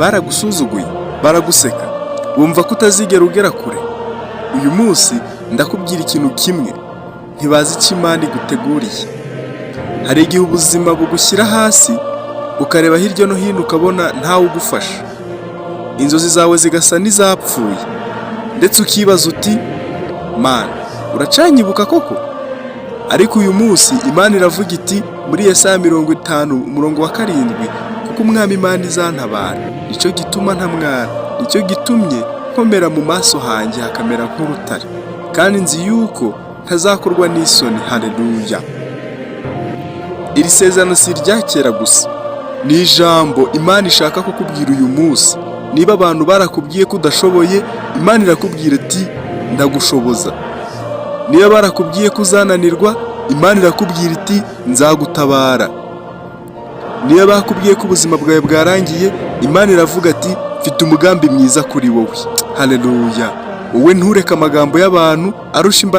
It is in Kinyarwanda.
Baragusuzuguye, baraguseka, bumva ko utazigera ugera kure. Uyu munsi ndakubwira ikintu kimwe: ntibazi icyo Imana iguteguriye. Hari igihe ubuzima bugushyira hasi, ukareba hirya no hino ukabona ntawe ugufasha, inzozi zawe zigasa n'izapfuye, ndetse ukibaza uti: "Mana, uracanyibuka koko?" Ariko uyu munsi Imana iravuga iti muri Yesaya 50 umurongo wa 7: "Kuko Umwami Imana izantabara, nicyo gituma ntamwara, nicyo gitumye nkomera mu maso hanjye hakamera nk'urutare, kandi nzi yuko ntazakorwa n'isoni." Haleluya! Iri sezerano si irya kera gusa, ni ijambo Imana ishaka kukubwira uyu munsi. Niba abantu barakubwiye ko udashoboye, Imana irakubwira iti: "Ndagushoboza." Niba barakubwiye ko uzananirwa, Imana irakubwira iti: "Nzagutabara." Niba bakubwiye ko ubuzima bwawe bwarangiye, Imana iravuga ati: "Mfite umugambi mwiza kuri wowe." Haleluya! Wowe ntureke amagambo y'abantu arusha imbaraga.